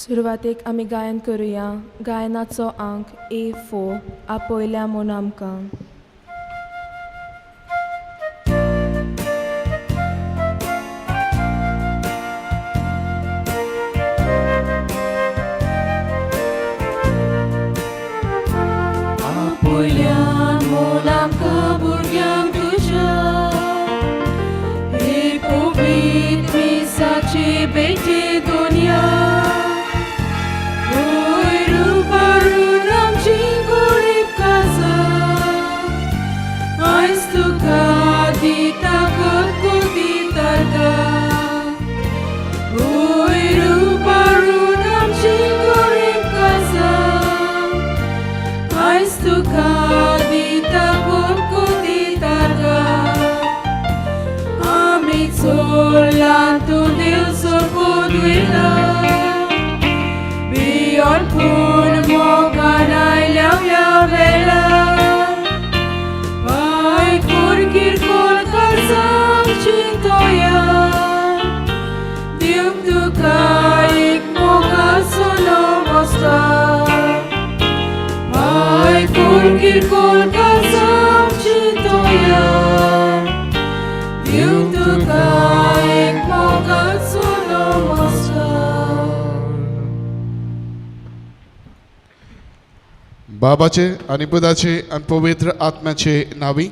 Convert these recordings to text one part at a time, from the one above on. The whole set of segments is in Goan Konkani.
सुरवातेक आमी गायन करुया. गायनाचो आंक A4 आपयल्या म्हूण आमकां. आपयल्या म्हूण आमकां भुरग्यांक तुज्या हे पवित्र मिसाचे भेटे दुनिया वयर उबारून आमची गरीब काजा आयज तुका दिता कोती तारका वयर उबारून आमची गरीब काजा आयज तुका दिता कोती तारका आमी चोरला तूं दिवचो पोदविला बियोन पूण मोगान आयल्या ह्या वेळार पांय किरकोळ काळजाक चिंतोया दिवंक तुका एक मोगाचो नमस्कार पांय किरकोळ काळजाक चिंतोया दिवंक तुका एक मोगाचो नमस्कार. बाबाचे आनी पुताचे आनी पवित्र आत्म्याचे नावी.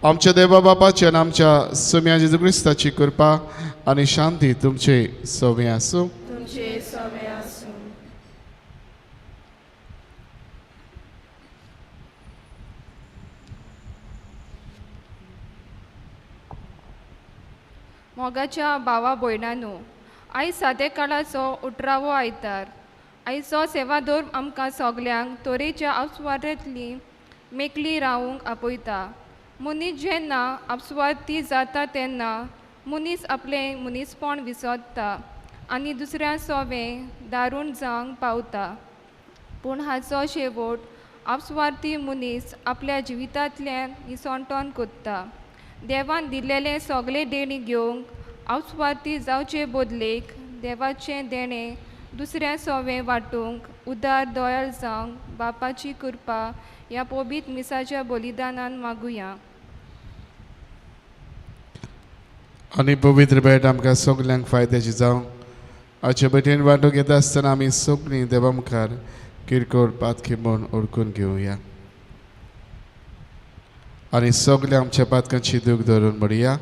आमच्या देवा बापाचे आनी आमच्या सोम्या जेजू क्रिस्ताची कृपा आनी शांती तुमचे सोमे आसूं. तुमचे सोमे आसूं. मोगाच्या भावा भयणांनो, आयज सादे काळाचो उटरावो आयतार. आयचो सेवाधर्म आमकां सगल्यांक तरेच्या आपसुवार्थांतली मेकळी रावूंक आपयता. मनीस जेन्ना आपसुवार्थी जाता तेन्ना मनीस आपलें मनीसपण विसरता आनी दुसऱ्या सोवें दारूण जावंक पावता. पूण हाचो शेवट आपसुवार्थी मनीस आपल्या जिवितांतल्यान निसणटोन कोत्ता. देवान दिल्लेलें सगळें देणें घेवंक आपसुवार्थी जावचे बदलेक देवाचें देणें दुसऱ्या सोवें वांटूंक उदार दयाळ जावंक बापाची कृपा ह्या पवित्र मिसाच्या बलिदानान मागुया. आनी पवित्र भेट आमकां सगल्यांक फायद्याची जावं. आजचे भेटेन वांटूंक येता आसतना आमी सगळीं देवा मुखार किरकोळ पातकी म्हूण ओळखून घेवया आनी सगळ्या आमच्या पातकांची दूख धरून म्हणया,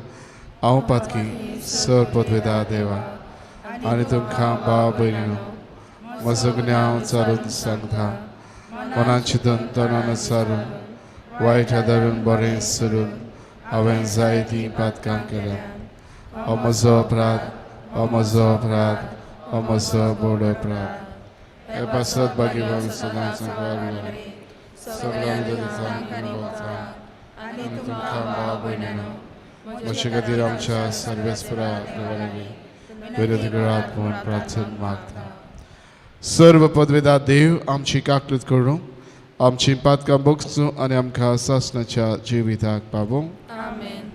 हांव पातकी सर पदवेदा देवा आनी तुमकां भाव भयणीनो म्हजो गुन्यांव चालून सांगता. मनान चिंतून तणान सारून वायट आदारून बरें सरून हांवें जायतीं पातकां केल्या. हो म्हजो अपराध, हो म्हजो अपराध, हो म्हजो व्हड अपराध. हे पासत बागी सदांच सगळ्यांक आनी तुमकां भाव भयणीनो म्हजे खातीर आमच्या सर्वेस्परा देवालागीं विनंती करात म्हूण प्रार्थना मागता. सर्व पदवेदा देव आमची काकलूत करूं, आमची पातकां भोगसूं आनी आमकां सासणाच्या जिविताक पावूं. आमेन.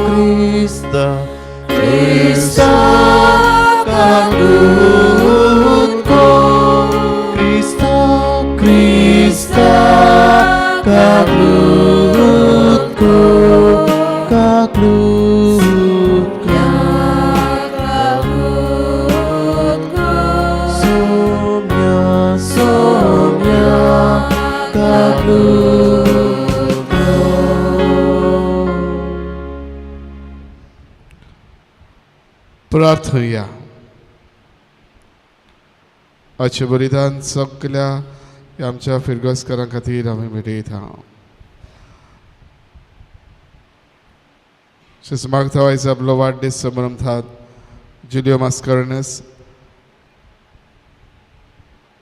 Krista, Krista kaklut ko, Krista, Krista kaklut ko, kaklut ko, kaklut ko, Somya, Somya kaklut ko. प्रार्थया. आजचे बलिदान सगल्या आमच्या फिरगोस्कारां खातीर आमी भेटयता. मागता आयज आपलो वाडदीस समरमतात जुलियो मास्करनस.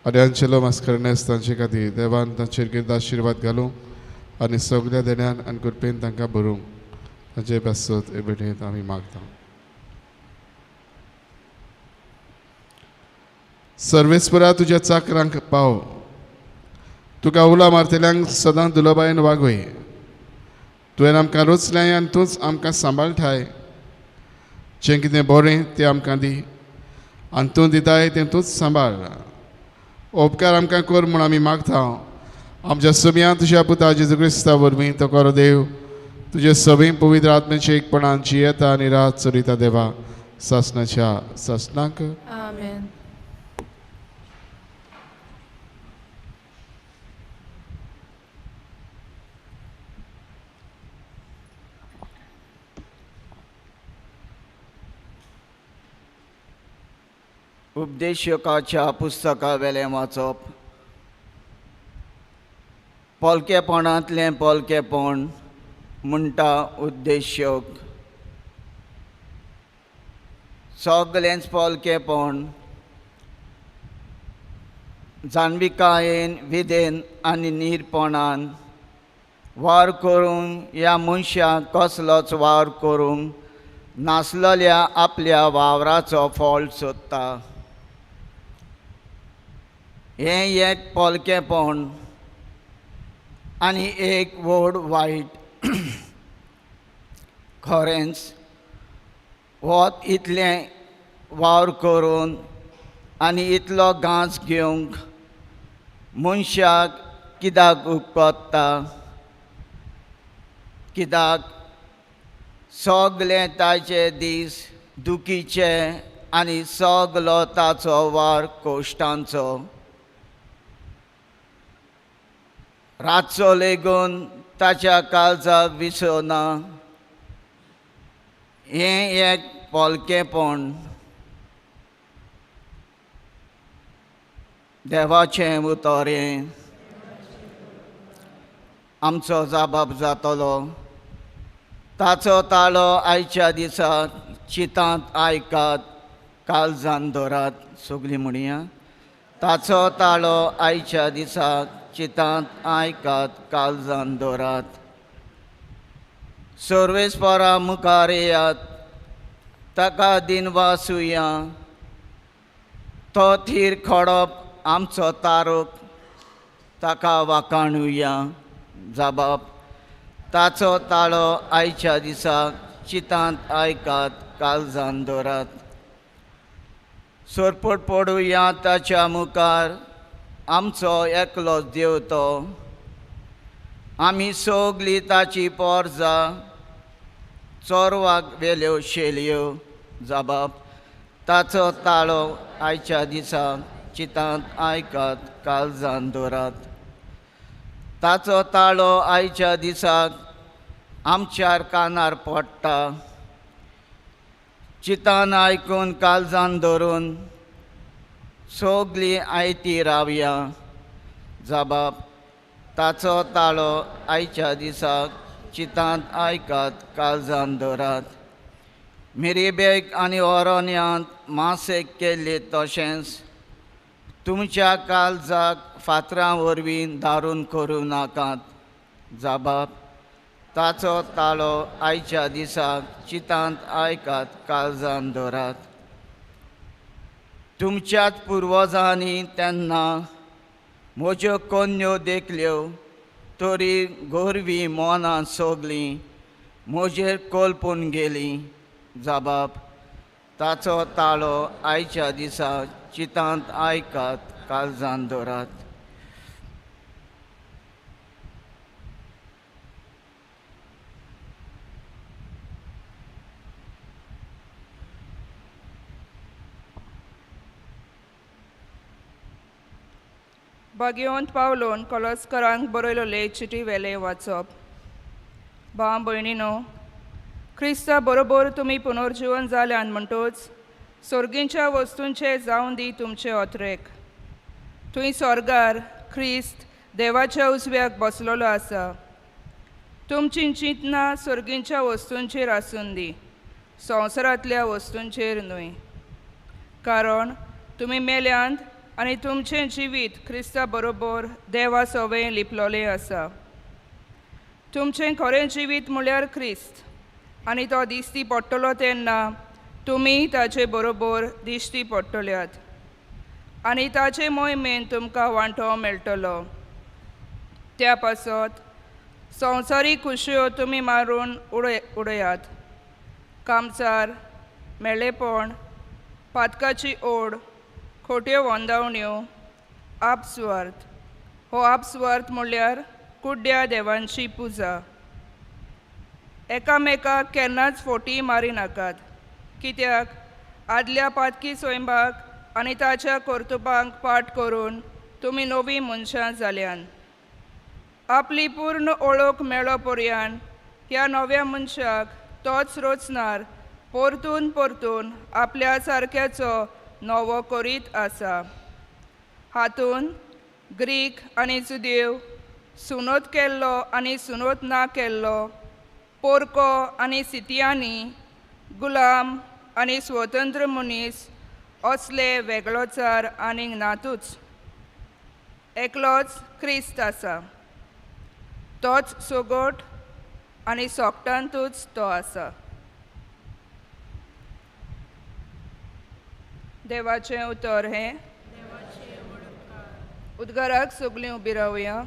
आनी अंचेलो मास्करनेस तांचे खातीर देवान तांचेर गिर्द आशिर्वाद घालूं आनी सगल्या देण्यान आनी कृपेन तांकां भरूंक तांचे पासत हे भेटेंत आमी मागता. सर्वेस्परा तुज्या चाकरांक पाव, तुका उला मारतल्यांक सदां दुलोबायेन वागय. तुवें आमकां रोचलें आनी तूंच आमकां सांबाळटाय. जें कितें बरें तें आमकां दी आनी तूं दिताय तें तूंच सांबाळ. उपकार आमकां कर म्हूण आमी मागता. आमच्या सुम्या तुज्या पुता जेजू क्रिस्ता वरवीं तो खरो देव तुजे सगळीं पवित्र आत्म्याचे एकपणान जियेता आनी रात चलयता देवा सासणाच्या सासणाक. आमेन. उपदेशकाच्या पुस्तका वेलें वाचप. पोलकेपणांतलें पोलकेपण म्हणटा उद्देशक. सगळेंच पोलकेपण जाणविकायेन विधेन आनी नीरपणान वावर करूंक ह्या मनशाक कसलोच वावर करूंक नासलेल्या आपल्या वावराचो फळ सोदता. हें एक पोलकेपण आनी एक व्हड वायट. खरेंच वत इतलें वावर करून आनी इतलो घांस घेवंक मनशाक कित्याक उपकरता? कित्याक सगळे ताचे दीस दुखीचे आनी सगलो ताचो वावर कोश्टांचो. रातचो लेगून ताच्या काळजाक विसरना. हें एक पोलकेपण. देवाचें उतर हें. आमचो जाबाब जातलो. ताचो ताळो आयच्या दिसा चितांत आयकात, काळजान धरात. सगळीं म्हणया. ताचो ताळो आयच्या दिसा चितांत आयकात, काळजान धरात. सर्वेस्परा मुखार येयात, ताका दिनवासुया. तो थीर खडप आमचो तारूक, ताका वाखाणुया. जाबाब. ताचो ताळो आयच्या दिसा चितांत आयकात, काळजान धरात. सरपट पडुया ताच्या मुखार, आमचो एकलोच देव तो. आमी सगळीं ताची पोरजा, चोरवाक वेल्यो शेलयो. जाबाब. ताचो ताळो आयच्या दिसा चितांत आयकात, काळजान धरात. ताचो ताळो आयच्या दिसाक आमच्या कानार पडटा. चितान आयकून काळजान धरून सगळीं आयती रावया. जाबाब. ताचो ताळो आयच्या दिसाक चितांत आयकात, काळजान धरात. मिरीबेग आनी ओरोन्यांत मासेक केल्ले तशेंच तुमच्या काळजाक फातरां वरवीं दारून करूं नाकात. जाबाब. ताचो ताळो आयच्या दिसाक चितांत आयकात, काळजान धरात. तुमच्याच पुर्वजांनी तेन्ना म्हज्यो कोन्यो देखल्यो, तरी गोरवी मनां सगळीं म्हजेर कोलपून गेलीं. जाबाब. ताचो ताळो आयच्या दिसा चितांत आयकात, काळजान धरात. भाग्यवंत पावलोन कलस्करांक बरयलेले चिटी वेले वाचप. भाव भयणीनो, क्रिस्ता बरोबर तुमी पुनर्जीवन जाल्यान म्हणटूच सोर्गींच्या वस्तूंचे जावन दी तुमचे अत्रेक. थंय स्वर्गार क्रिस्त देवाच्या उजव्याक बसलेलो आसा. तुमची चिंतना सोर्गींच्या वस्तूंचेर आसून दी, संवसारांतल्या वस्तूंचेर न्हय. कारण तुमी मेल्यांत आनी तुमचें जिवीत क्रिस्ता बरोबर देवा सवें लिपलोलें आसा. तुमचें खरें जिवीत म्हळ्यार क्रिस्त आनी तो दिश्टी पडटलो तेन्ना तुमी ताचे बरोबर दिश्टी पडटल्यात आनी ताचे मोहिमेन तुमकां वांटो मेळटलो. त्या पासत संवसारीक खुशयो तुमी मारून उडयात. कामचार, मेळेपण, पातकाची ओड, खोट्यो वंदावण्यो, आपसुवार्थ. हो आपसुवार्थ म्हळ्यार कुड्ड्या देवांची पुजा. एकामेकाक केन्नाच फोटी मारिनाकात, कित्याक आदल्या पातकी स्वयंपाक आनी ताच्या कर्तुपांक पाठ करून तुमी नवीं मनशां जाल्यान. आपली पूर्ण ओळख मेळो पर्यान ह्या नव्या मनशाक तोच रचणार परतून परतून आपल्या सारक्याचो नवो करीत आसा. हातून ग्रीक आनी जुदेव, सुनोत केल्लो आनी सुनोत ना केल्लो, पोरको आनी सितियांनी, गुलाम आनी स्वतंत्र मनीस असले वेगळोचार आनीक नातूच. एकलोच क्रिस्त आसा, तोच सोगोट आनी सोगटांतूच तो आसा. देवाचें उतर हें. उद्गाराक सगळीं उबी रावया.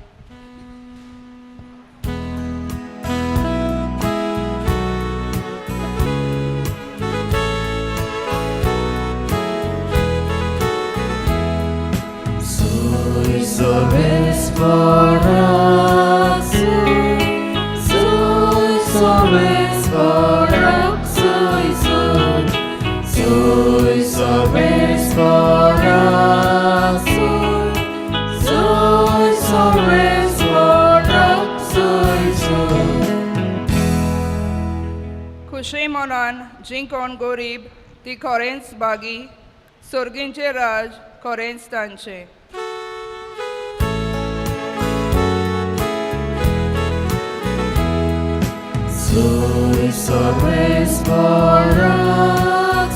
खुशी मनान जी कोण गरीब ती खरेंच बागी, सर्गींचें राज खरेंच तांचें. Soy sobresporak,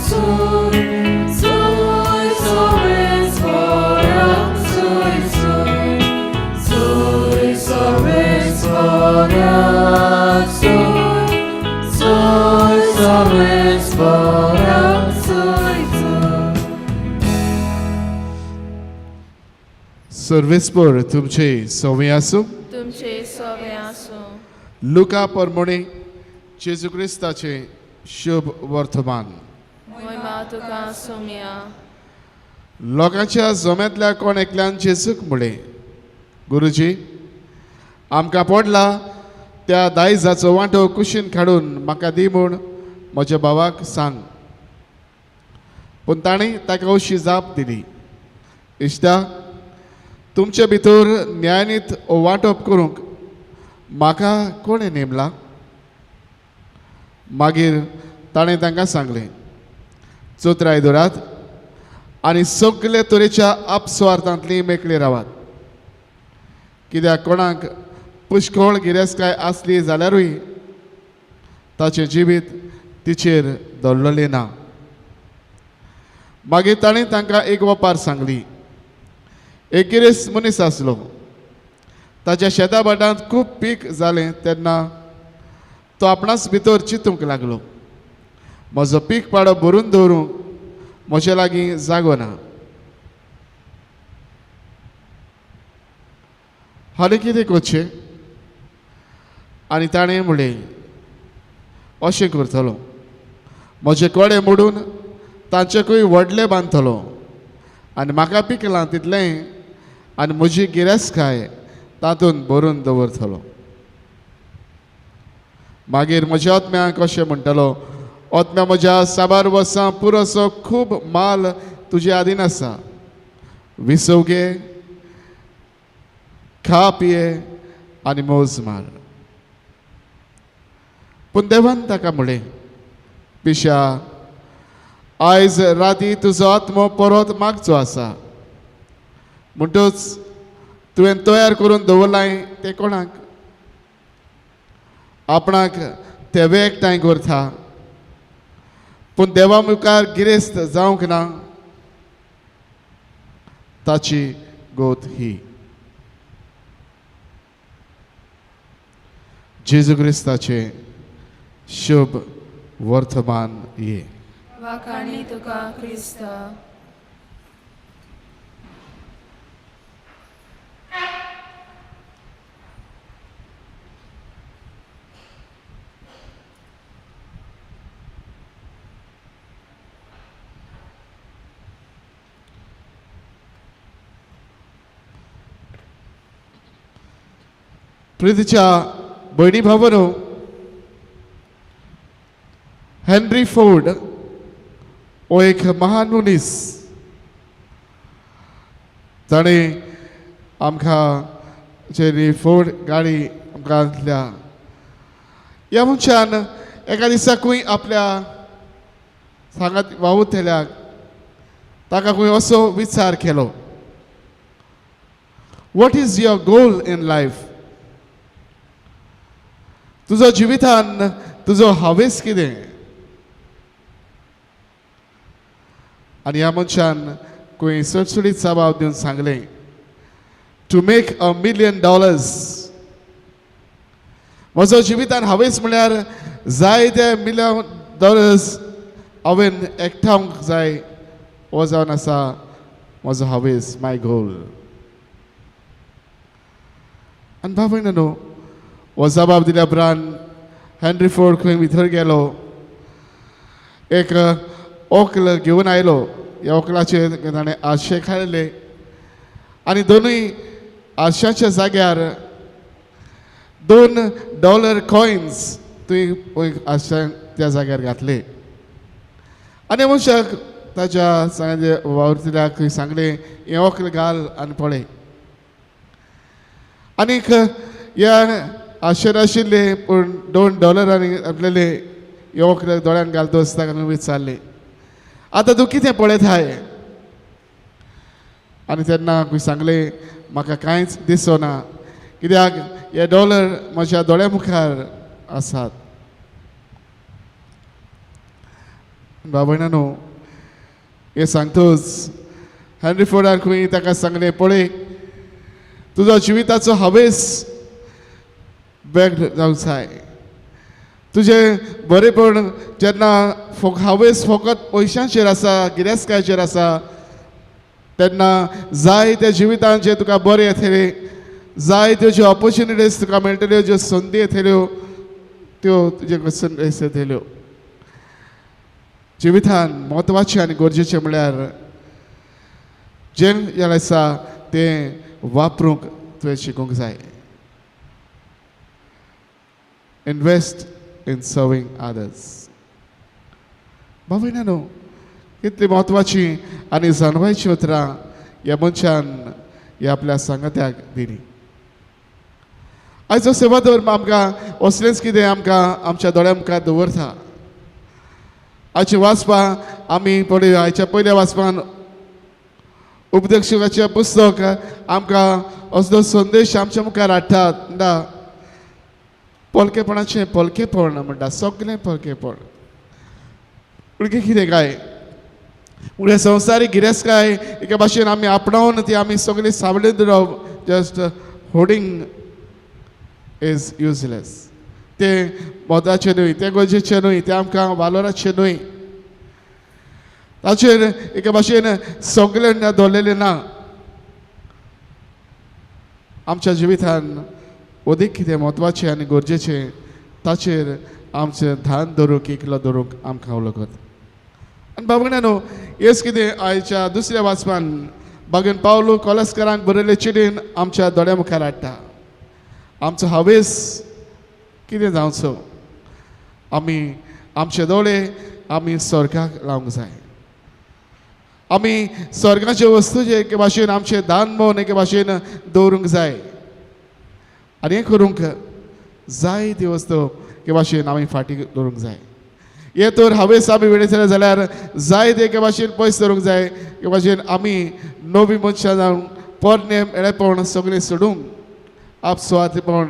soy, soy sobresporak, soy, soy, soy sobresporak, soy, soy sobresporak, soy, soy. सर्वेस्पर तुमचे सवे आसूं. तुमचे सवे आसूं. लुका परमोणे जेजू क्रिस्ताचें शुभ वर्तमान. मोहिमा तुका सोम्या. लोकांच्या जम्यांतल्या कोण एकल्यान जेजूक म्हळें, गुरुजी, आमकां पडला त्या दायजाचो वांटो कुशीन काडून म्हाका दी म्हूण म्हज्या भावाक सांग. पूण ताणें ताका अशी जाप दिली, इश्टा, तुमचे भितर न्यायनीत वांटप करूंक म्हाका कोणें नेमला? मागीर ताणें तांकां सांगलें, चोत्राय दवरात आनी सगळे तरेच्या आपस्वार्थांतली मेकळी रावात, कित्याक कोणाक पुष्कळ गिरेस्तकाय आसली जाल्यारूय ताचें जिवीत तिचेर दवरलें ना. मागीर ताणें तांकां एक वपार सांगली. एक गिरेस्त मनीस आसलो, ताच्या शेता भाटांत खूब पीक जालें तेन्ना तो आपणाच भितर चिंतूंक लागलो, म्हजो पीक पाडो भरून दवरूंक म्हजे लागीं जागो ना. हालीं कितें करचें? आनी ताणें म्हणलें, अशें करतलो, म्हजे कोडे मोडून तांचेकूय व्हडलें बांदतलो आनी म्हाका पिकलां तितलें आनी म्हजी गिरेस्तकाय तातूंत भरून दवरतलो. मागीर म्हज्या आत्म्याक अशें म्हणटलो, आत्म्या म्हज्या साबार वर्सां पुरोसो खूब माल तुजे आदीन आसा, विसव घे, खा पिये आनी मौज मार. पूण देवान ताका म्हणलें, पिशा, आयज राती तुजो आत्मो परत मागचो आसा, म्हणटच तुवें तयार करून दवरलाय तें कोणाक? आपणाक तेवे एकठांय करता, पूण देवा मुखार गिरेस्त जावंक ना. ताची गोत ही. जेजू क्रिस्ताचें शुभ वर्तमान ये. वाखाणी तुका क्रिस्ता. प्रितीच्या भयणी भावांनो, हेनरी फोर्ड हो एक महान मनीस. ताणें आमकां जेरी फोर्ड गाडी आमकां दिल्या. ह्या मनशान एका दिसा खंय आपल्या सांगात वावुरतल्याक ताका खंय असो विचार केलो, what is your goal in life? तुजो जिवितान तुजो हावेस कितें? आनी ह्या मनशान खंय सडसडीत जबाब दिवन सांगलें, to make $1 million. म्हजो जिवितान हावेस म्हळ्यार जाय ते मिलियन डॉलर्स हांवें एकठावंक जाय, हो जावन आसा म्हजो हावेस, माय गोल. आनी भाव भयणांनो, हो जबाब दिल्या उपरांत हेनरी फोर्ड खंय भितर गेलो, एक ओकल घेवन आयलो. ह्या ओकलाचेर ताणें आरशे घातले आनी दोनूय आरशाच्या जाग्यार $2 कॉयन्स तुवें आरशान त्या जाग्यार घातले. आनी मनशाक ताच्या वावुरतल्याक सांगलें, हें ओकल घाल आनी पळय. आनीक ह्या आशेर आशिल्ले पूण $2 आपलेले हे ओकल दोळ्यान घालतो ताका विचारलें, आतां तूं कितें पळयताय? आनी तेन्ना खंय सांगलें, म्हाका कांयच दिसना, कित्याक हे डॉलर म्हज्या दोळ्या मुखार आसात. बाबा न्हू हें सांगतूच हेनरी फोर्डान खंय ताका सांगलें, पळय तुजो जिविताचो हावेस बेग जावंक जाय. तुजें बरेपण जेन्ना हावेस फकत पयशांचेर आसा, गिरेस्तकायेचेर आसा, तेन्ना जाय त्या जिवितान जें तुका बरें येतलें, जाय त्यो ज्यो ऑपोर्चुनिटीज तुका मेळटल्यो, ज्यो संदी येतल्यो, त्यो तुजे कडसून येतल्यो. जिवितान म्हत्वाचें आनी गरजेचें म्हळ्यार जें जें आसा तें वापरूंक तुवें शिकूंक जाय. Invest in serving others. भाव भयणांनो, कितली म्हत्वाची आनी जाणवायची उतरां ह्या मनशान ह्या आपल्या सांगात्याक दिली. आयचो सेवाधर्म आमकां असलेंच कितें आमकां आमच्या दोळ्या मुखार दवरता. आयचे वाचपा आमी पळय, आयच्या पयल्या वाचपान उपदेशकाचें पुस्तक आमकां असलो संदेश आमच्या मुखार हाडटात. म्हणटा पोलकेपणाचें पोलकेपण, म्हणटा सगळें पोलकेपण. पूण कितें काय म्हणजे संवसारीक गिरेस्तकाय एके भाशेन आमी आपणावन ती आमी सगळीं सांबाळून दवरप, जस्ट होर्डिंग is useless. तें म्हत्वाचें न्हय, तें गरजेचें न्हय, तें आमकां वालोराचें न्हय. ताचेर एके भाशेन सगळें दवरलेलें ना. आमच्या जिवितान अदीक कितें म्हत्वाचें आनी गरजेचें ताचेर आमचें ध्यान दवरूंक, एकलो दवरूंक आमकां उलोवप. आनी बाबगण्यांनो, हेच कितें आयच्या दुसऱ्या वाचपान बागेन पावलो कोलस्करांक बरयल्ले चिटीन आमच्या दोळ्या मुखार हाडटा. आमचो हावेस कितें जावचो, आमी आमचे दोळे आमी स्वर्गाक लावंक जाय. आमी स्वर्गाचे वस्तूचे एके भाशेन आमचें दान मोन एके भाशेन दवरूंक जाय. आनी हें करूंक जाय ती वस्तू एके भाशेन आमी फाटीं दवरूंक जाय. हे तर हावेस आमी वेळयतले जाल्यार जाय ते एके भाशेन पयस दवरूंक जाय. एके भाशेन आमी नवी मनशां जावन पोरणे मेळेपण सगळें सोडूंक, आपसुवार्थीपण,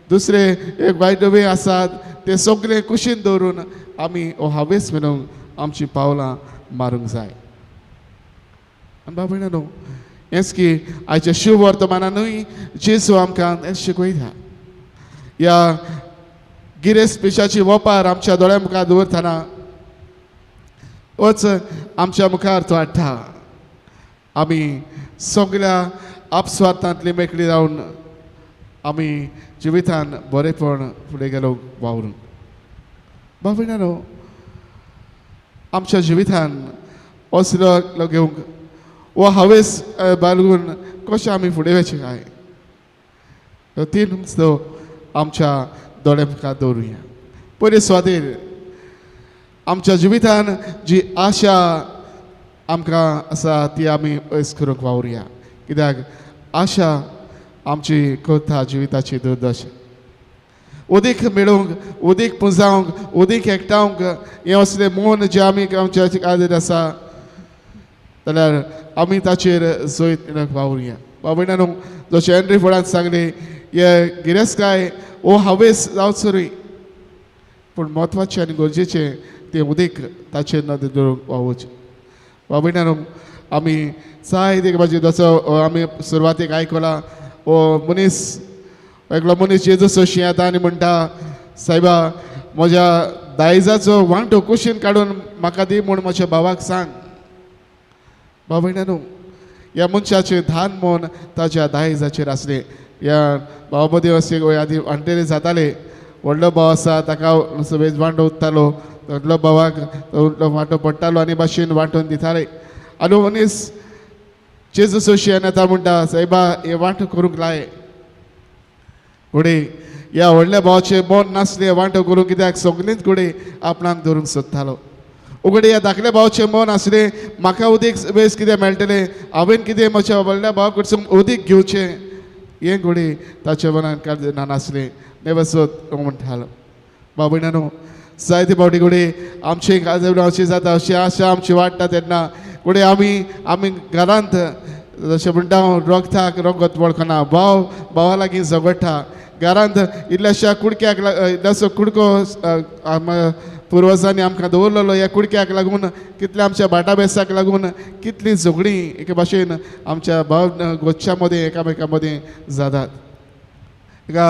दुसरे एक वायट डबे आसात ते सगळे कुशीन दवरून आमी हो हावेस मेळोवंक आमचीं पावलां मारूंक जाय. आनी बाबा न्हू, हेंच की आयच्या शिव वर्तमानानूय जेजू आमकां हें शिकयता. ह्या गिरेस्त पेशाची वपार आमच्या दोळ्या मुखार दवरतना वच आमच्या मुखार तो हाडटा. आमी सगळ्या आपस्वार्थांतली मेकळी जावन आमी जिवितान बरेपण फुडें गेलो वावरून. भाव भयणांनो, आमच्या जिवितान असलो घेवंक वो हावेस बाळगून कशें आमी फुडें वचचें काय, ह्यो तीन मुद्दो आमच्या दोळ्या मुखार दवरुया. पयले सुवातेर आमच्या जिवितान जी आशा आमकां आसा ती आमी अयस करूंक वावरुया, कित्याक आशा आमची करता जिविताची दुर्दशा. उदीक मेळोवंक, उदीक पुंजावंक, उदीक एकठावंक हें असलें मन जें आमी आमच्या काळजांत आसा जाल्यार आमी ताचेर जैत मेळोवंक वावरुया. भाव भयणांनो, जशें हेनरी फोर्डान सांगलें, हे गिरेस्तकाय हो हावेस जावचो न्हय, पूण म्हत्वाचें आनी गरजेचें तें उदीक ताचेर नदर दवरूंक वावुरचें. भाव भयणांनो, आमी जायते भाशेन जसो आमी सुरवातेक आयकला, हो मनीस एकलो मनीस जेजू सोशी येता आनी म्हणटा, सायबा म्हज्या दायजाचो वांटो कुशीन काडून म्हाका दी म्हूण म्हज्या भावाक सांग. भाव भयणांनो, ह्या मनशाचें धान मन ताच्या दायजाचेर आसलें. ह्या भावा मदीं अशें आदी वांटेले जाताले. व्हडलो भाव आसा ताका सगळें वांटो उत्तालो, व्हडलो भावाक वांटो पडटालो आनी भाशेन वांटून दिताले. आनी मनीस जेजू सोशी येता म्हणटा, सायबा हे वांटो करूंक लाय. घोडे ह्या व्हडल्या भावाचें मन नासलें वांटो करूंक, कित्याक सगळींच घोडे आपणाक धरूंक सोदतालो. उगडे ह्या धाकल्या भावाचें मन आसलें, म्हाका उदीक वेस कितें मेळटलें, हांवें कितें म्हज्या व्हडल्या भावा कडसून उदीक घेवचें, हें घोडे ताच्या मनान कांय नासलें. नेवसत म्हणटालो. भाव भयणांनो, जायते फावटी घोडे आमचे अशें जाता, अशी आशा आमची वाडटा तेन्ना घोडे आमी आमी घरांत जशें म्हणटा हांव रोगताक रोगत वळखना, भाव भावा लागीं झगडटा. घरांत इल्ल्याश्या कुडक्याक इल्ल्यासो कुडको पुर्वजांनी आमकां दवरलेलो, ह्या कुडक्याक लागून कितल्या आमच्या भाटा बेसाक लागून कितलीं झगडीं एके भाशेन आमच्या भाव गोच्छा मदीं एकामेका मदीं जातात. एका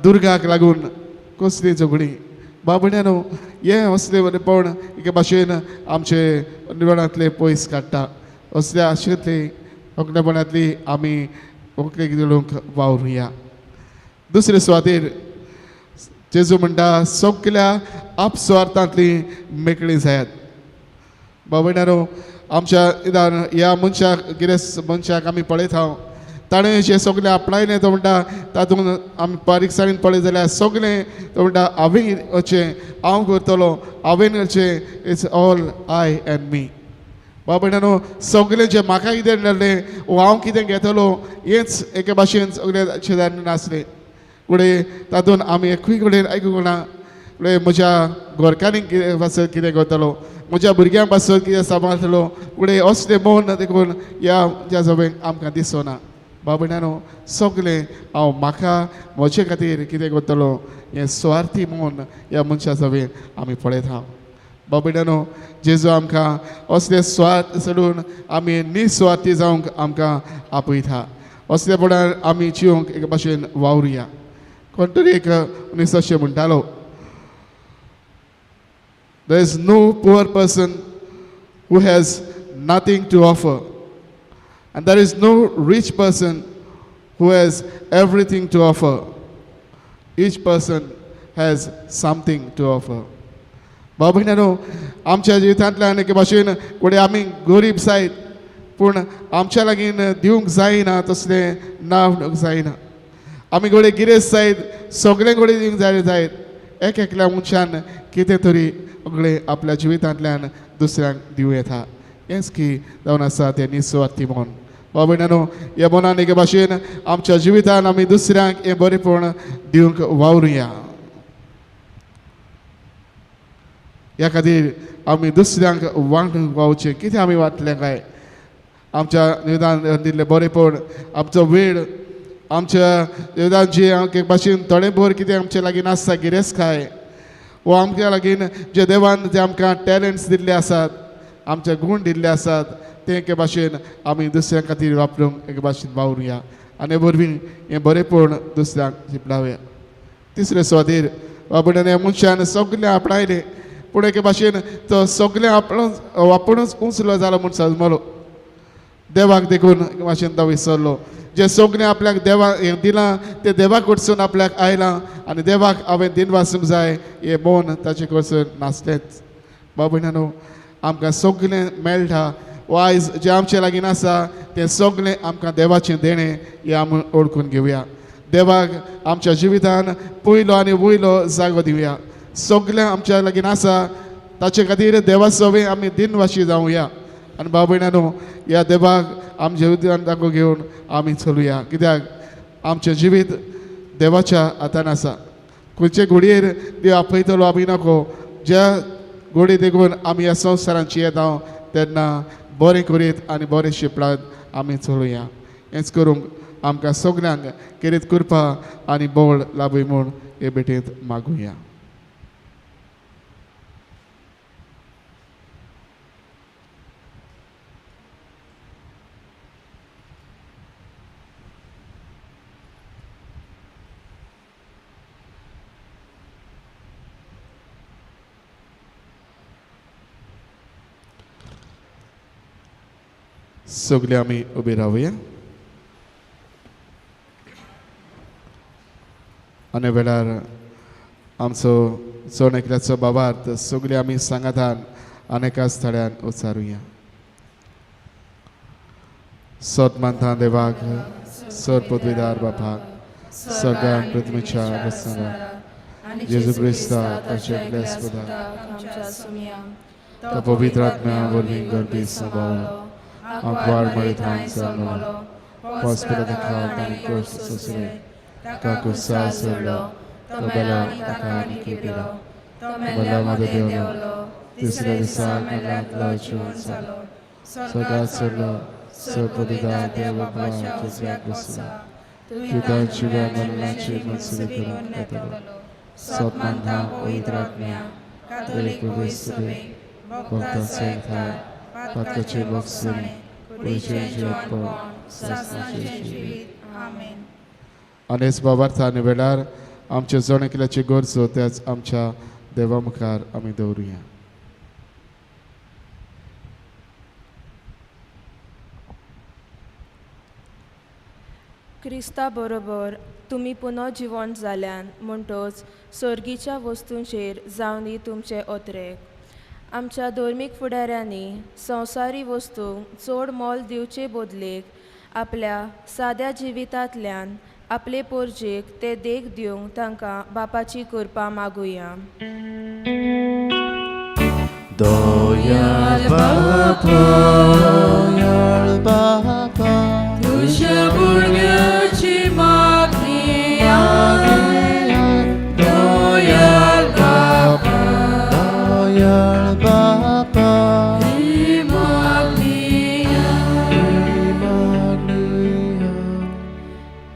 दुर्गाक लागून कसलीं झगडीं. भाव भयणांनो, हें असलें बरेपण एके भाशेन आमचे निवडांतले पयस काडटा. असल्या आशेंतली व्हंकलेपणांतली आमी व्हंकलेक दिवंक वावरुया. दुसरे सुवातेर जेजू म्हणटा, सगल्या आपस्वार्थांतली मेकळी जायात. भाव भयणांनो, आमच्या इदान ह्या मनशाक गिरेस्त मनशाक आमी पळयता हांव, ताणें जें सगळें आपणायलें, तो म्हणटा तातूंत आमी बारीकसाणेन पळयत जाल्यार सगळें तो म्हणटा हांवें वचें, हांव करतलो, हांवें करचें, it's all I and me. भाव भयणांनो, सगळें जें म्हाका कितें मेळ्ळें वो हांव कितें घेतलो हेंच एके भाशेन सगळें शेजाऱ्यान नासलें. फुडें तातूंत आमी एकूय कडेन आयकूंक ना फुडें म्हज्या घरकान्नीक कितें पासत कितें करतलो, म्हज्या भुरग्यां पासत कितें सांबाळटलो, फुडें असलें मन देखून ह्या ज्या सगळें आमकां दिसना. भाव भयणांनो, सगळें हांव म्हाका म्हजे खातीर कितें करतलो हें सुवार्थी मन ह्या मनशा सवें आमी पळयता. भाव भयणांनो, जेजू आमकां असले स्वार्थ सोडून आमी निस्वार्थी जावंक आमकां आपयता. असलेपणान आमी जिवंक एके भाशेन वावरुया. कोण तरी एक मनीस अशें म्हणटालो, There is no poor person who has nothing to offer, and there is no rich person who has everything to offer. Each person has something to offer. भाव भयणांनो, आमच्या जिवितांतल्यान एके भाशेन फुडें आमी गरीब जायत, पूण आमच्या लागीं दिवंक जायना तसलें ना जायना. आमी घडये गिरेस्त जायत, सगळें घडये दिवंक जाय जायत, एक एकल्या मनशान कितें तरी सगळें आपल्या जिवितांतल्यान दुसऱ्यांक दिवं येता. हेंच की जावन आसा तें निस्वार्थी मन. भाव भयणांनो, ह्या मनान एके भाशेन आमच्या जिवितान आमी दुसऱ्यांक हें बरेपण दिवंक वावरुया. ह्या खातीर आमी दुसऱ्यांक वांटूंक वावचें. कितें आमी वांटलें काय आमच्या निवेदन दिल्लें बरेपण, आमचो वेळ, आमच्या निवेदन जी एक भाशेन थोडें भर कितें आमचे लागीं आसता गिरेस्तकाय, वो आमच्या लागीं जे देवान जे आमकां टॅलंट्स दिल्ले आसात, आमचे गूण दिल्ले आसात, तें एके भाशेन आमी दुसऱ्यां खातीर वापरूंक एके भाशेन वावरुया आनी वरवीं हें बरेंपण दुसऱ्यांक शिंपडावया. तिसरे सुवातेर बाबड्यान ह्या मनशान सगळें आपणायलें पूण एके भाशेन तो सगळें आपुणूच उंचलो जालो म्हूण समजलो. देवाक देखून एके भाशेन तो विसरलो. जें सगळें आपल्याक देवाक हें दिलां तें देवा कडसून आपल्याक आयलां आनी देवाक हांवें दिन वासूंक जाय हें मन ताचे कडसून नासलेंच. बाबड्यानो आमकां सगळें मेळटा वा आयज जें आमचे लागीं आसा तें सगळें आमकां देवाचें देणें हें आमी वळखून घेवया. देवाक आमच्या जिवितान पयलो आनी वयलो जागो दिवया. सगळें आमच्या लागीं आसा ताचे खातीर देवा सवें आमी दिनवाशी जावया आनी बाबड्यानो ह्या देवाक आमच्या जिवितान जागो घेवन आमी चलुया. कित्याक आमचें जिवीत देवाच्या हातान आसा. खंयचे घडयेर देव आपयतलो आमी नको, ज्या घोडये देखून आमी ह्या संवसारांत येता तेन्ना बरें करीत आनी बरें शिंपडात आमी चलुया. हेंच करूंक आमकां सगल्यांक केरीत कृपा आनी बळ लाभय म्हूण हे भेटेंत मागुया. सगळे आमी उबे रावया आनी वेळार आमचो चण एकल्याचो बाबार्थ सगळे आमी सांगातान अनेका स्थळ्यान उचारुया. सत मानता देवाक सर पदवीदार बापाक सगळ्या पृथ्वीच्या बसना जेजू क्रिस्ता ताचे एकल्याच पुताक तो पवित्र आत्म्या वरवीं गर्भी सभाव आंकवार मरिथान जल्मलो हॉस्पिटल तांणी कश्ट सोंसले ताका कुर्सार सोडलो तो बेलो ताका आनी केपिलो तो मदें देंवलो तिसऱ्या दिसा मेल्ल्यांतलो जिवन जालो स्वर्गात सोडलो सर्वपदीदार देव बापाच्या उजव्याक बसलो तुका जिव्या मरणाची मनसुरी करूंक येतलो. सत मानता पवित्र आत्म्या कातोलीक पवित्र भक्तांचो एकठांय पातकाचे भोगसणे कुडीचें जिवेपण सासणाचें जिवीत. आनी बाबार्था आनी वेळार आमच्या जण एकल्याची गरजो त्याच आमच्या देवा मुखार आमी दवरुया. क्रिस्ता बरोबर तुमी पुनः जिवंत जाल्यान म्हणटच सर्गीच्या वस्तूंचेर जावनी तुमचे अत्रेक. आमच्या धर्मीक फुडाऱ्यांनी संवसारी वस्तूंक चड मोल दिवचे बदलेक आपल्या साद्या जिवितांतल्यान आपले पोरजेक ते देख दिवंक तांकां बापाची कृपा मागुया. दयाळ बापा, दयाळ बापा, तुज्या भुरग्याची मागणी दयाळ बापा, दयाळ बापा, ही मागणी.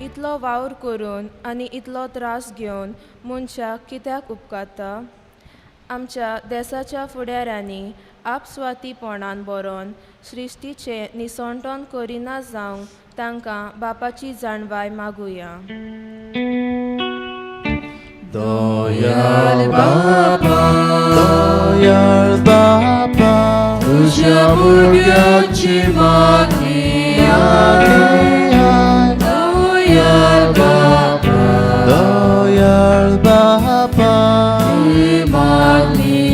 इतलो वावर करून आनी इतलो त्रास घेवन मनशाक कित्याक उपकारता? आमच्या देसाच्या फुडाऱ्यांनी आपस्वातीपणान बरोवन सृश्टीचें निसणटण करिना जावंक तांकां बापाची जाणवाय मागुया. दयाळ बापा, दयाळ बापा, तुज्या भुरग्याची मागणी दयाळ बापा, दयाळ बापा, ही मागणी.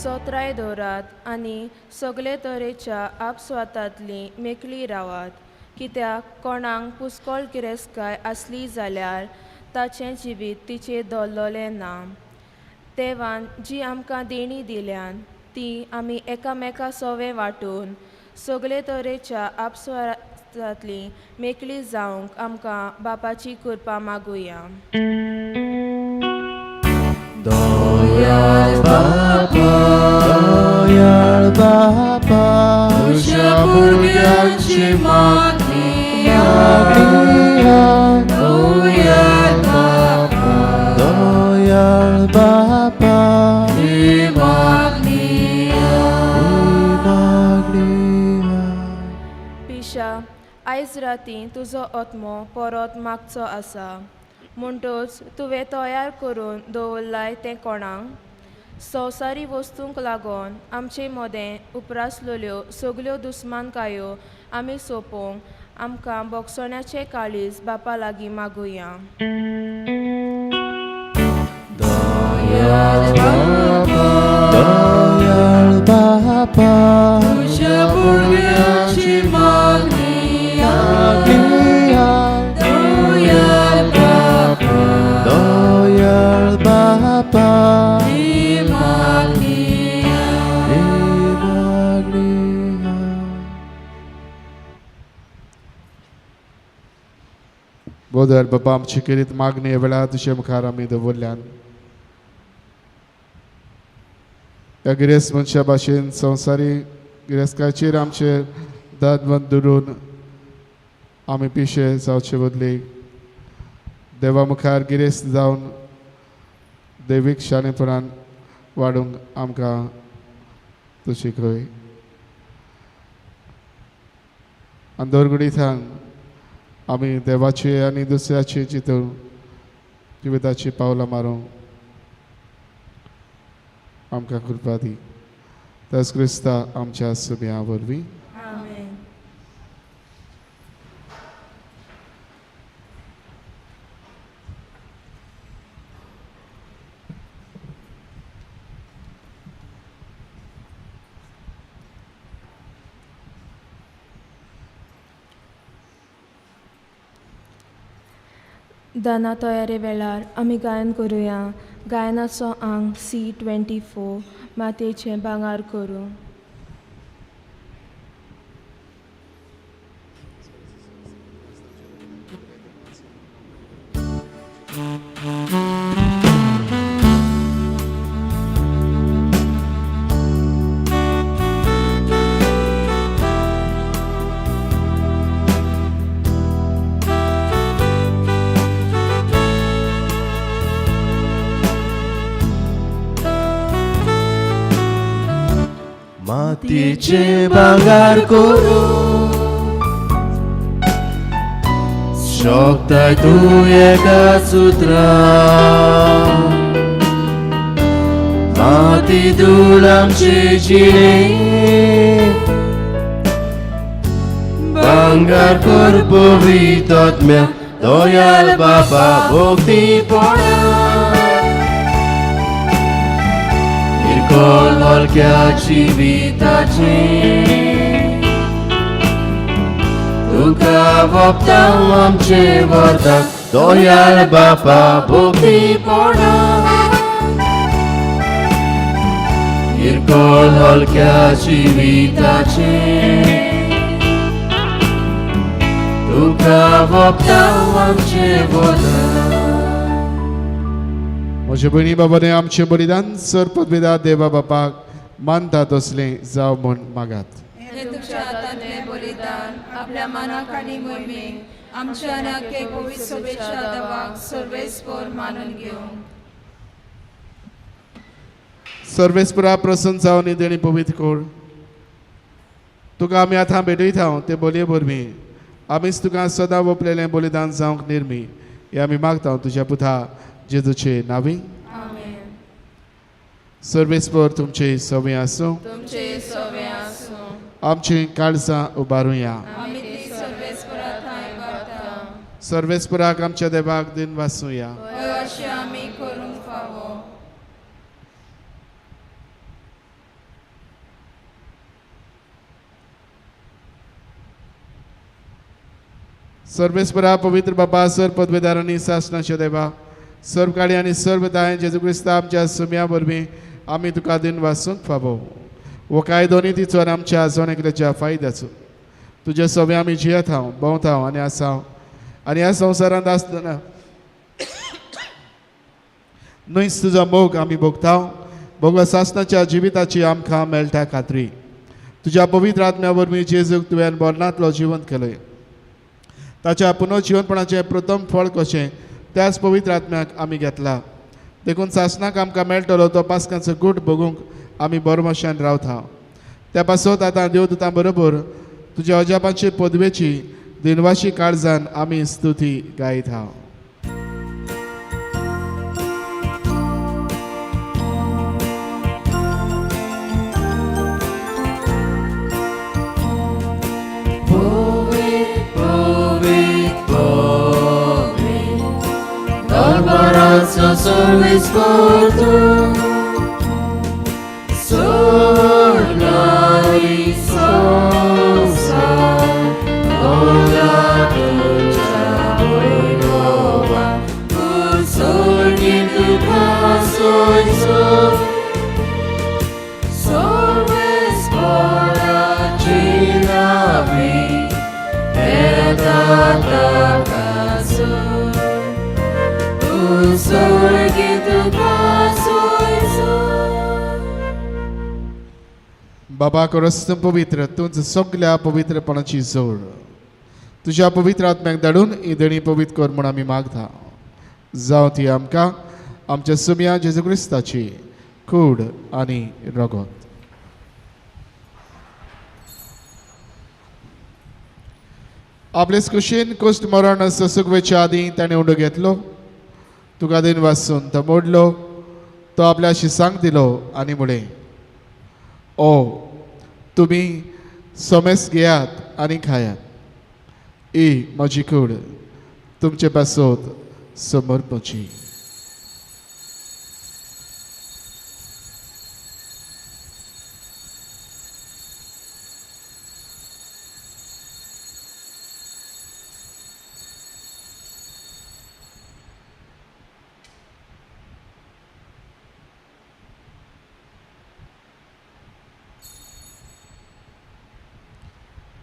चोत्राय दवरात आनी सगळे तरेच्या आपस्वातांतली मेकळी रावात, कित्याक कोणाक पुस्कोळ गिरेस्तकाय आसली जाल्यार ताचें जिवीत तिचेर दवरलें ना. देवान जी आमकां देणी दिल्यान ती आमी एकामेका सवें वांटून सगळे तरेच्या आपस्वातांतली मेकळी जावंक आमकां बापाची कृपा मागुया. दयाळ बापा, दयाळ बापा, तुज्या भुरग्याची मागणी दयाळ बापा, दयाळ बापा, ही मागणी. आयज राती तुजो आत्मो परत मागचो आसा, म्हणटच तुवें तयार करून दवरलाय तें कोणाक? संवसारी वस्तूंक लागून आमचे मदें उपरासलेल्यो सगल्यो दुस्मानकायो आमी सोंपोवंक आमकां भोगसण्याचें काळीज बापा लागीं मागुया. दयाळ बापा, दयाळ बापा, तुज्या भुरग्यांची मागणी दयाळ बापा, दयाळ बापा, ही मागणी. ही मागणी. बोदर बाबा आमची केरीत मागणी ह्या वेळार तुजे मुखार आमी दवरल्यान ह्या गिरेस्त मनशा भाशेन संवसारी गिरेस्तकाचेर आमचे दादवंत धरून आमी पिशे जावचे बदली देवा मुखार गिरेस्त जावन देवीक शाणेपणान वाडूंक आमकां तूं शिकय. आनी दरगुडी थावन आमी देवाचे आनी दुसऱ्याचे चिंतून जिविताची पावलां मारूंक आमकां कृपा दी. त्याच क्रिस्ता आमच्या सुम्या वरवीं. आमेन. दाना तयारे वेळार आमी गायन करुया. गायनाचो आंग C24 मातयेचें भांगर करूं. मातयेचें भांगर करूं शकताय तूं एका सुत्रान, माती धूळ आमचे जिणे भांगर कर पवित्र आत्म्या दयाळ बाबा भक्तीपणान निर्कळ हलक्या जिविताचें तुका वोपता आमचे वरदान दयाळ बापा भक्तीपणान निर्कळ हलक्या जिविताचें तुका वोपता आमचे वरदान. म्हजे भयणी बाबाने आमचें बलिदान सर पदवेदा देवा बापाक मानता तसलें जावं म्हूण मागात. हें तुमच्या हातांतलें बलिदान आपल्या मनाक आनी मोहिमेक आमच्या आनी पवित्र सभेच्या देवाक सर्वेस्पर मानून घेवं. सर्वेस्परा प्रसन्न जावन देणी पवित्र कोर तुका आमी आतां भेटयता ते बोलये वरवीं आमीच तुका सदां वपलेलें बलिदान जावंक निर्मी हें आमी मागता तुज्या पुता जेजूचे नांवी. आमेन. सर्वेस्पर तुमचे सवे आसूं. तुमचे सवे आसूं. आमची काळजां उबारुया. आमी ती सर्वेस्परा थंय उबारता. सर्वेस्पराक आमच्या देवाक दिन वासुया. हय, अशें आमी करूंक फावो. सर्वेस्परा पवित्र बाबा सर पदवेदारांनी सासनाच्या देवा सर्व काळी आनी सर्व दायन जेजू क्रिस्ता आमच्या सुम्या वरवीं आमी तुका दिन वासूंक फावो. हो कायदो नी तिचो आनी आमच्या जण एकल्याच्या फायद्याचो तुज्या सवे आमी जियेत हांव भोंवता हांव आनी आसा हांव आनी ह्या संवसारांत आसतना न्हयच तुजो मोग आमी भोगता भोगला सासनाच्या जिविताची आमकां मेळटा खात्री. तुज्या पवित्र आत्म्या वरवीं जेजूक तुवें मरणांतलो जिवंत केलें ताच्या पुनर्जिवनपणाचें प्रथम फळ कशें त्याच पवित्र आत्म्याक आमी घेतला. देखून सासनाक आमकां मेळटलो तो पास्कांचो गूट भोगूंक आमी बरमशान रावता. त्या पासत आतां देवदूतां बरोबर तुज्या अजापांचे पदवेची दिनवाशी काळजान आमी स्तुती गायता. दरबाराचो सर्वीस करतो सोनारी संसार ओला तुझ्या वैभवा तूं स्वर्गी तुका सोयसो सर्वेस्पराची नावी येता ताका सोय बाबा करस्त पवित्र तुझ सगल्या पवित्रपणाची जोड तुझ्या पवित्र आत्म्याक धाडून ही देणी पवित्र कर म्हूण आमी मागता. जावं ती आमकां आमच्या सुम्या जेजू क्रिस्ताची कूड आनी रगत. आपलेच कुशीन कुश्ट मरण सुकवेच्या आदीं ताणें उंडो घेतलो, तुका दिन वासून तो मोडलो, तो आपल्या शिसांक दिलो आनी म्हळें, ओ तुमी सोमेस घेयात आनी खायात, ही म्हजी कूड तुमचे पासत समर्पची.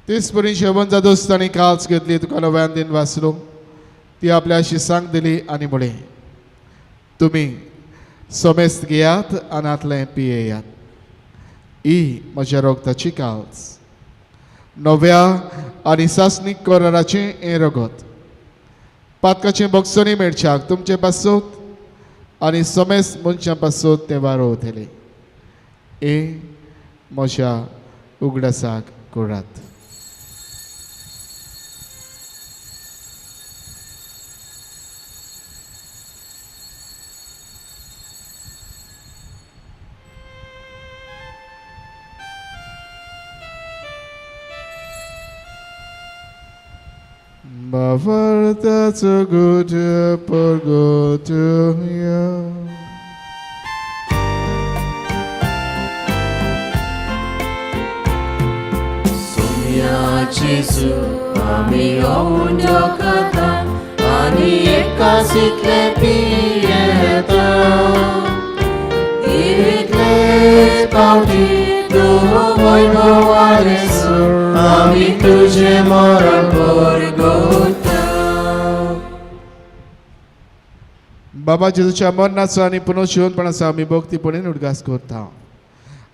तेच परी जेवण जादोस तांणी काल्स घेतली, तुका नव्यान दिन वाचलो, ती आपल्या शिसांक दिली आनी म्हळें, तुमी सोमेस्त घेयात आनी आतलें पियेयात, ही म्हज्या रोगताची काल्स, नव्या आनी सासणीक कराराचें हें रगत, पातकाचें बक्षणी मेळच्याक तुमचे पासत आनी सोमेस्त मनशां पासत तें वारोवतलें, हें म्हज्या उगडासाक करात. That's a good good Sonia Jesu, आमी उंडो खाता आनी एकासितले पियेता, इतले पावटी तूं वैभवारेसो आमी तुजें मरण परगोता. बाबा जेजूच्या मरणाचो आनी पुनर्जिवनपणाचो आमी भक्तीपणान उडगास करता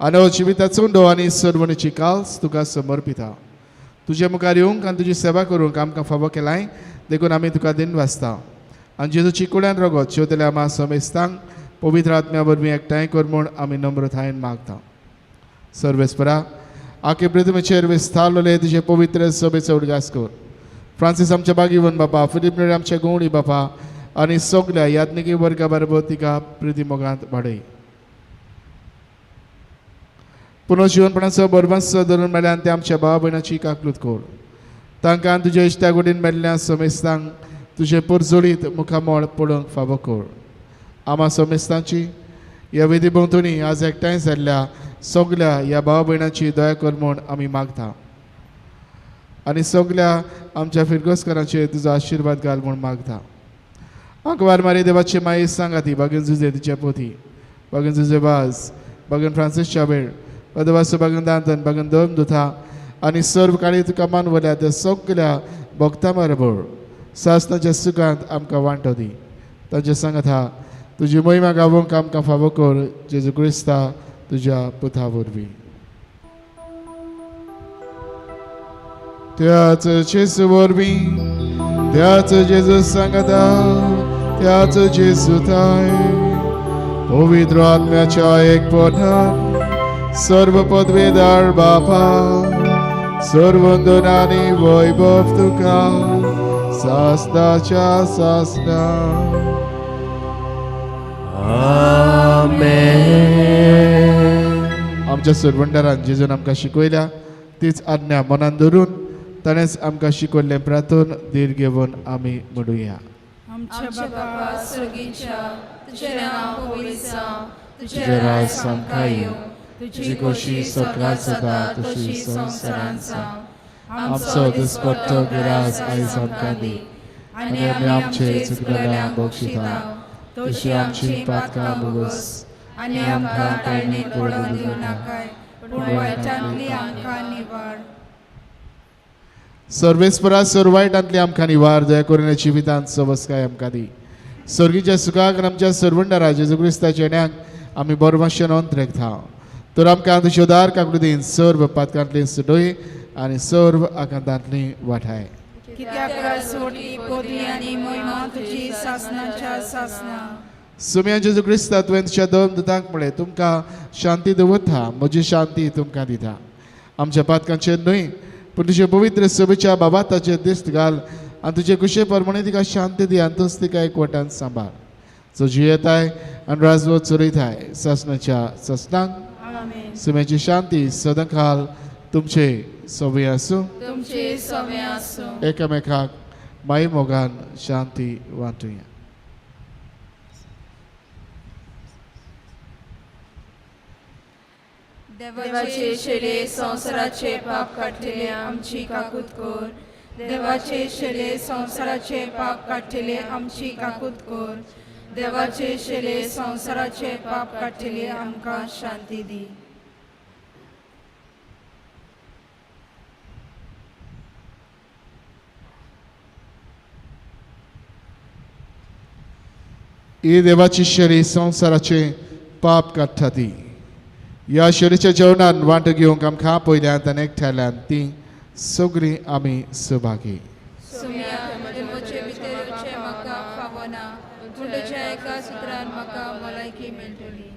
आनी हो जिविताचो उंडो आनी सर्वणीची काल्स तुका समर्पिता. तुजे मुखार येवंक आनी तुजी सेवा करूंक आमकां फावो केलाय देखून आमी तुका दिन वाचता आनी जेजूची कुड्यान रगत शेवतल्या आमा समेस्तांक पवित्र आत्म्या वरवीं एकठांय कर म्हूण आमी नम्रतायेन मागता. सर्वेस्परा आखे पृथ्वीचेर विस्तारलेले तुजे पवित्र सभेचो उडगास कर. फ्रांसीस आमच्या बागीवन बापा, फिलीप नेरी आमच्या गोवणी बापा आनी सगल्या याज्ञिकी वर्गा बरोबर तिका प्रिती मोगांत वाडय. पुनर्जिवनपणाचो बरबांचो धरून मेळ्ळ्यान ते आमच्या भाव भयणाची काकलूत कर. तांकां तुज्या इश्टा गोडीन मेळ्ळ्या समेस्तांक तुजें परजोळीत मुखामळ पळोवंक फावो कर. आमा समेस्तांची ह्या विधी भोंवतणी आज एकठांय जाल्ल्या सगल्या ह्या भाव भयणाची दया कर म्हूण आमी मागता आनी सगल्या आमच्या फिरगोस्करांचेर तुजो आशिर्वाद घाल म्हूण मागता. आंकवार मारी देवाची माई सांगाती बागेन जुजे तिच्या पोती, बागेन जुजे वाज, बागेन फ्रांसीस चावेळ, पदवासो बागेन दांतन, बागेन दोन दुथा आनी सर्व काळी तुका मानवल्या त्या सगल्या भक्ता बरोबर सासनाच्या सुखांत आमकां वांटो दी. तांचे सांगात तुजी मोहिमा गावोंक आमकां फावो कर जेजू क्रिस्ता तुज्या पुता वरवीं. त्याच जेजू वरवीं, त्याच जेजू सांगाता, त्याच जेजू ताय पवित्र आत्म्याच्या एकपणान सर्व पदवेदार बापा सर्वंदनानी वैभव तुका सासनाच्या सासना. आमेन. आमच्या सरवंडारान जेजून आमकां शिकयल्या तीच आज्ञा मनान धरून ताणेंच आमकां शिकयल्लें प्रार्थन धीर घेवन आमी म्हणुया. आमच्या बापा स्वर्गीच्या, तुजें नांव पवित्र जावं, तुजें राज आमकां येवं, तुजी खोशी स्वर्गांत जाता तशी संवसारांत जावं. आमचो दिसपट्टो गिरास आयज आमकां दी आनी आमी आमचे चुकलेल्यांक बक्षिता तशी आमची पातकां भोगोस आनी आमकां ताळणीत पडूंक दिवं नाकाय, पूण वायटांतली आमकां निवार. सर्वेस्परा सर्वायटांतली आमकां निवार, दया करून जिवितांत सवस्काय आमकां दी. स्वर्गीच्या सुखाक आनी आमच्या सर्वंडरा जेजू क्रिस्ताच्या येण्याक आमी बरमाशेन अंतरेकता. तर आमकां तुज्यो दार काकुळटेन सर्व पातकांतली सुटय आनी सर्व आकांतांतली वाठाय. कित्याक राजवटी पदवी आनी महिमा तुजी सासनाच्या सासना. सुम्या जेजू क्रिस्ता, तुवें तुज्या दोन दुतांक म्हळें, तुमकां शांती दवरता, म्हजी शांती तुमकां दिता. आमच्या पातकांचेर न्हय पूण तुजे पवित्र सभेच्या बाबाताचेर दिश्ट घाल आनी तुजे कुशे प्रमाणे तिका शांती दी आनी तूंच तिका एकवटान सांबाळ. जो जियेताय आनी राजवट चलयताय सासनाच्या सासनाक. आमेन. सुम्याची शांती सदांकाल तुमचे सवय आसूं. तुमचे सवे आसूं. एकामेकाक माई मोगान शांती वांटुया. देवाचे शेले संवसाराचे पाप काडटले आमची काकूत कर. देवाचे शेले संवसाराचे पाप काडटले आमची काकूत कर. देवाचे शेले संवसाराचे पाप काडटले आमकां शांती दी. ही देवाची शरी संवसाराचे पाप काडटा ती. ह्या शरीच्या जेवणान वांटो घेवंक आमकां पयल्यान आनी एकठांयल्यान ती सगळीं आमी सहभागी. सुम्या, म्हजे भितर येवचें म्हाका फावना, पूण तुज्या एका सुत्रान म्हाका भलायकी मेळटली.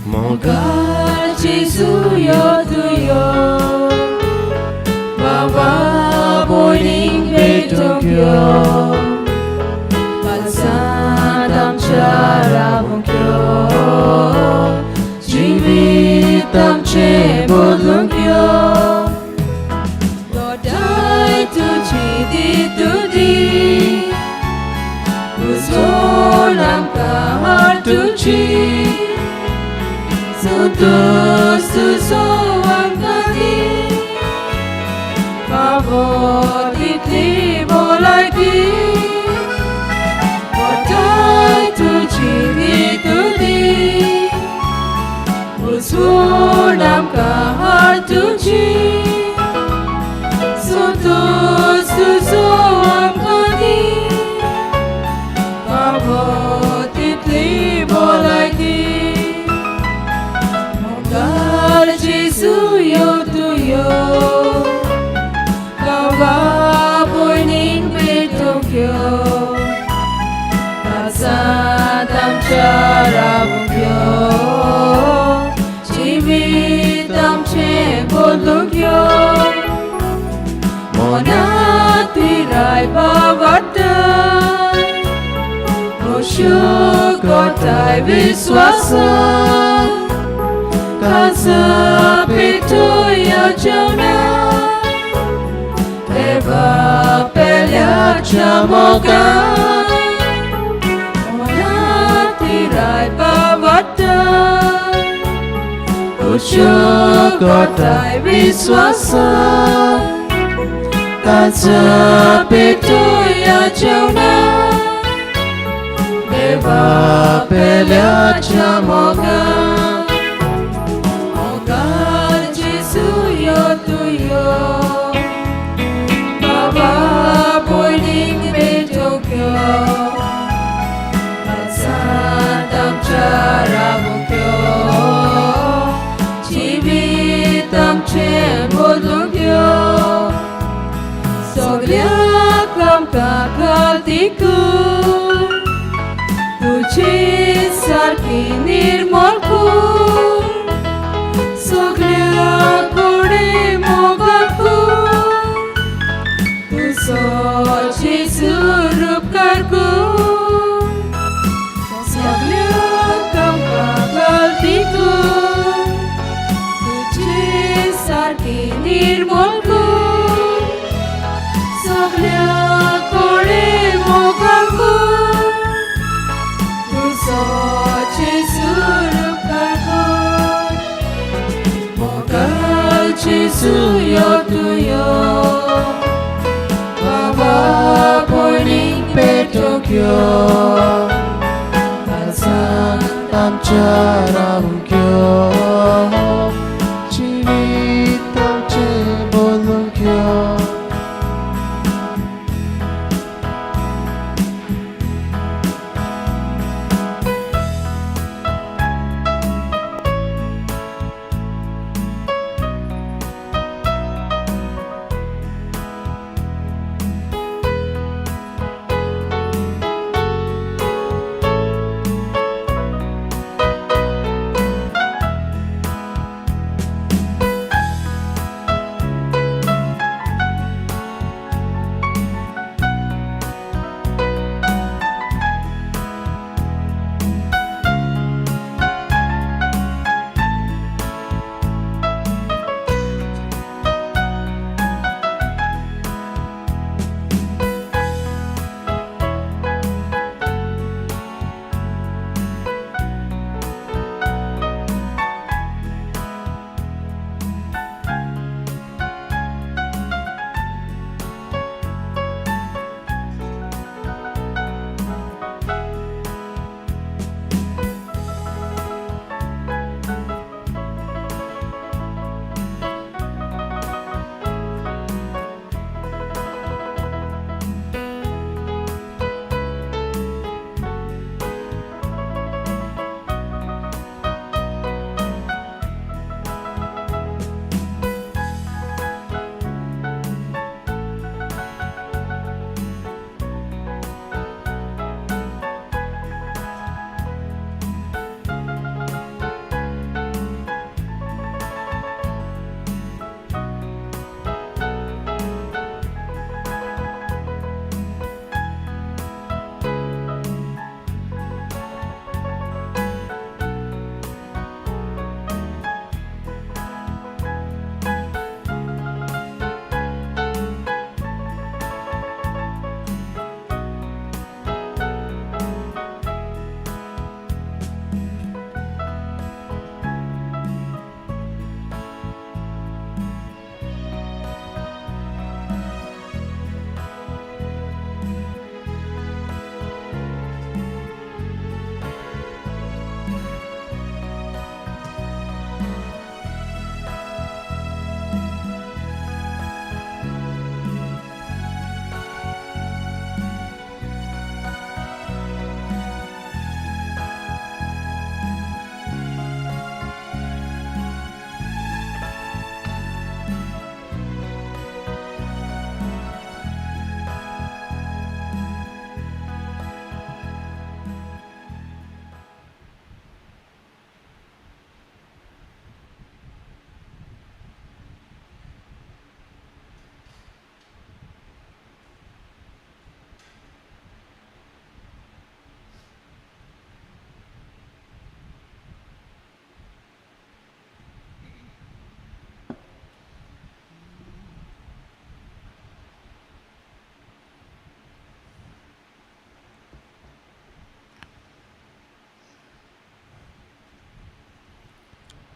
मोगाळ जेजू यो तुयो बाबा भयणींक भेटूंक यो, पालसांत आमच्या रावूंक यो, जिवीत आमचें बदलूंक यो. गोडाय तुजी दी तुजी उजोड आमकां हाड तुजी, संतोष तुजो आमकां दी, फावो तितली भलायकी. गोडाय तुजी दी तुजी उजोड आमकां हाड तुजी, संतोष तुजो आमकां दी, फावो तितली मोनातिराय बावटाय Oshukotai viswasa Kasa pituya jona Eva pelya chamoga Monatirai bavatai Oshukotai viswasa Kasa pituya jona देवा पेल्याच्या मोगा मोगार जेसू यो तू यो बाबा भयणींक भेटोवंक यो काळजांत आमच्या रावूंक यो जिवीत आमचें बदलूंक यो सगळ्याक आमकां घालतिकून तुझे सारकी निर्मळ कून सगळ्या कडेन मोगाळ कून तुजो जेजू रुपकार कून सगळ्याक आमकां घालतिकून तुझे सारकी निर्मळ कून सगळ्या कडेन मोगाळ कून तुजो जेजू रुपकार कून मोगाळ जेजू यो तूं यो बाबा भयणींक पेटोवंक यो काळजांत आमच्या रावूंक यो जिवीत आमचें बदलूंक यो.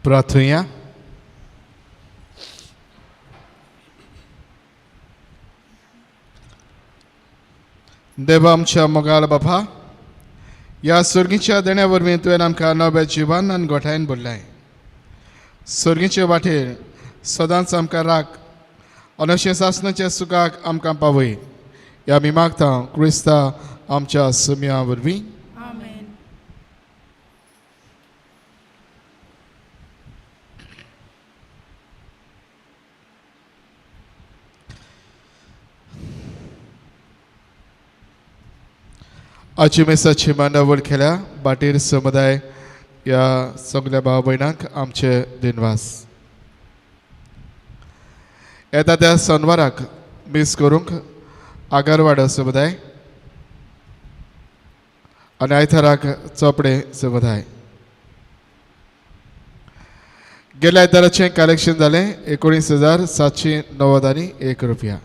प्रार्थुया. देवा आमच्या मोगाळ बापा, ह्या सर्गीच्या देण्या वरवीं तुवें आमकां नव्या जिवान आनी गोठायन भरलाय. सर्गीचे वाटेर सदांच आमकां राख आनी अशें सासणाच्या सुखाक आमकां पावय. ह्या आमी मागता क्रिस्ता आमच्या सुम्या वरवीं. आमेन. आजची मेसाची मांडावळ केल्या बाटीर समुदाय ह्या सगल्या भाव भयणांक आमचे दिनवास. येता त्या सोनवाराक मीस करूंक आगरवाडो समुदाय आनी आयताराक चोपडे समुदाय. गेल्या आयताराचें कलेक्शन जालें 19,791 रुपया.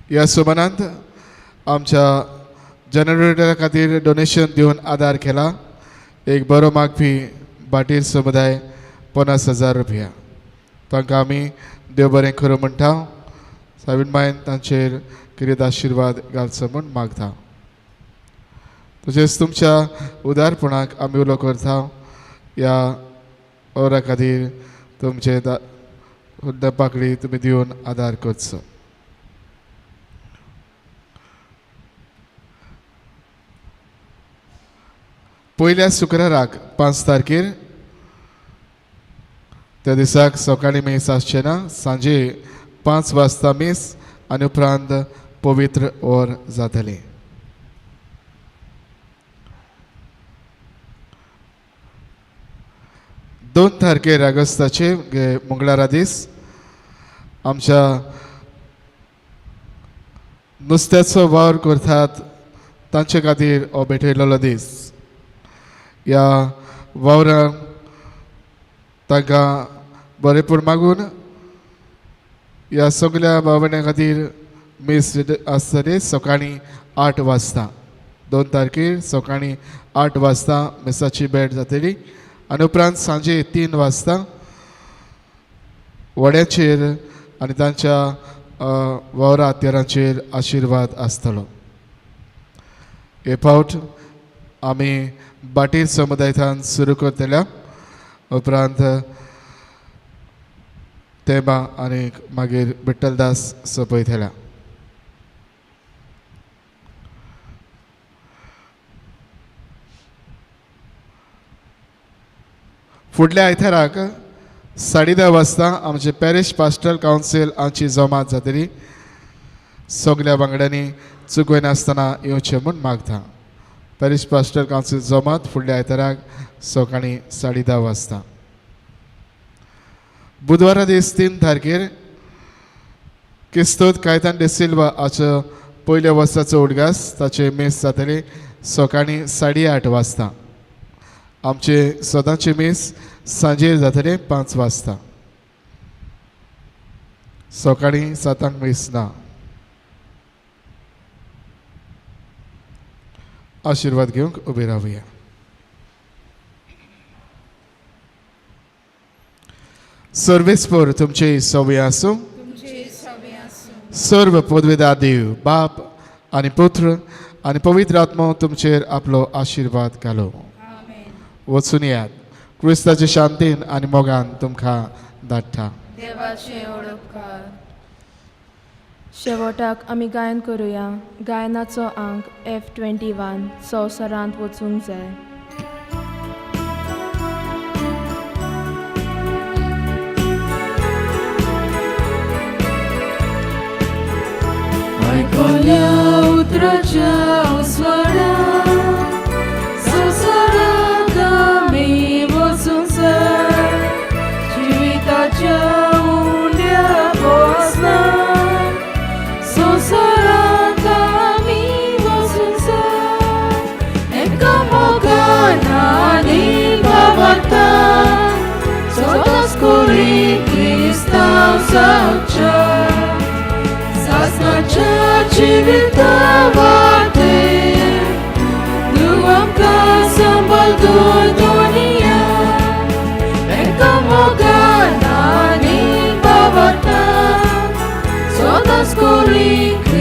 ह्या सुमनांत आमच्या जनरेटरा खातीर डोनेशन दिवन आदार केला एक बरो मागपी बाटीर समुदाय 50,000 रुपया. तांकां आमी देव बरें खरो म्हणटा. सायबीण मायन तांचेर किरेत आशिर्वाद घालचो म्हूण मागता. तशेंच तुमच्या उदारपणाक आमी उलो करता. ह्या ओरा खातीर तुमचे पाकळी तुमी दिवन आदार करचो. पयल्या शुक्राराक 5 तारखेर त्या दिसाक सकाळीं मीस आसचें ना, सांजे 5 वाजता मीस आनी उपरांत पवित्र ओर जातलें. दोन तारखेर ऑगस्टाचे मंगळारा दीस आमच्या नुस्त्याचो वावर करतात तांचे खातीर हो भेटयलेलो दीस. ह्या वावरान तांकां बरेंपण मागून ह्या सगल्या भावण्या खातीर मीस आसतली सकाळीं 8 वाजता. 2 तारखेर सकाळीं 8 वाजता मिसाची भेट जातली आनी उपरांत सांजे 3 वाजता वड्याचेर आनी तांच्या वावरा हत्यारांचेर आशिर्वाद आसतलो. हे फावट आमी बाटीर समुदायांत सुरू करतल्या उपरांत तेबा आनी मागीर विठ्ठलदास सोंपयतल्या. फुडल्या आयताराक 10:30 वाजता आमचे पॅरिश पास्टरल कावन्सील आमची जमात जातली. सगल्या वांगड्यांनी चुकयनासतना येवचें म्हूण मागता. पॅरिश पास्टरल कावन्सील जमात फुडल्या आयताराक सकाळीं 10:30 वाजता. बुधवारा दीस 3 तारखेर किस्तोद कायतान de Silva हाचो पयल्या वर्साचो उडगास ताचे मीस जातली सकाळीं 8:30 वाजता. आमचे सदांचे मीस सांजेर जातले 5 वाजता. सकाळीं 7 मीस ना. आशिर्वाद घेवंक उबे रावया. सर्वेस्पर तुमचे सवय आसूं. सर्व पदवेदार देव बाप आनी पुत्र आनी पवित्र आत्मो तुमचेर आपलो आशिर्वाद घालो. वचून येयात. क्रिस्ताचे शांतीन आनी मोगान तुमकां धाडटा. देवाचे ओळखकार. शेवटाक आमी गायन करुया. गायनाचो आंक F21 संवसारांत वचूंक जाय. आयकल्या उतराच्या स्वरा संवसारांत आमी वचूंक जाय. जिविताच्या उंड्या बसना संवसारांत आमी वचूंक जाय. एका मोगान आनी भावार्थान स्वताच करी क्रिस्तांव जावच्या सासणाच्या जिविता वाटेर तूं आमकां दूर दुनिया एका मोगान आनी बाबता सदांच कुलीक.